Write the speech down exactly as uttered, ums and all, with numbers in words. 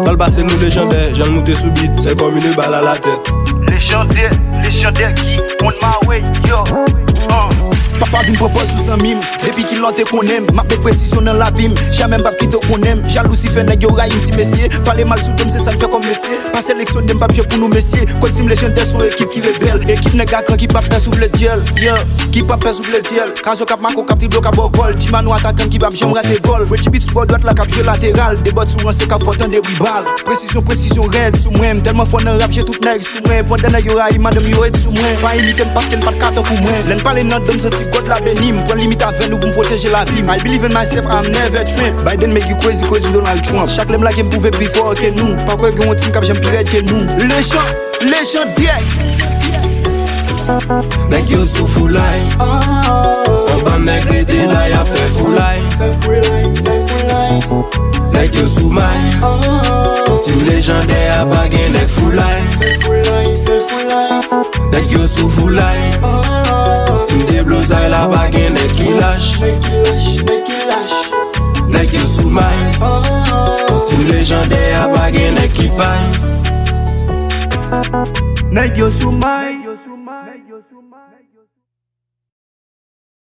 Tan l pase nou lejandè, jan l moute sou bit, se kòm une balle à la tête. Lejandè, lejandè ki konn mawe, yo. Uh. Papa vin pran pòz sou zanmi m. Depi kilè w te konnen m, m ap met presizyon nan lavi m. Jamè m p ap kite w konnen m. Jalouzi fè nèg yo rayi m, ti mesye. Pale mal sou do m, se sa n fè kòm metye. Pa seleksyone m, p ap jwe pou nou, mesye. Koz Team Lejandè se yon ekip ki rebèl. Ekip nèg a kran ki p ap pè soufle dyèl. Yeah, ki p ap pè soufle dyèl. Kazo k ap make w, k ap drible w, k ap ba w gòl. Ti Mano atakan ki p ap janm rate gòl. Frenchy Beat sou bò dwat la k ap jwe lateral. De bòt sou ranse k ap fò tande bri bal. Presizyon, presizyon rèd sou mwen. M tèlman fò nan rap, je tout nèg sou mwen. Pandan nèg yo rayi madanm yo ret sou mwen. Pa imite m paske n pa t ka tankou mwen. Lè n pale nan do m, santi God la beni m. Pran limit avè nou pou m pwoteje lavi m. I believe in myself, I'm never trip. Biden make you crazy, crazy Donald Trump. Chak lè m lage m pwouve pi fò ke nou. Pa kwè gen yon team k ap janm pi rèd ke nou. Lejan, lejandè. Nèg yo sou foulay. Anba nèg rete la, y ap fè foulay. Nèg yo sou may. Team Lejandè a pa gen nèg foulay. Nèg yo sou foulay. Team Deblozay la pa gen nèg ki lach. Nèg yo sou may. Team Lejandè a pa gen nèg ki pay. Nèg yo sou may.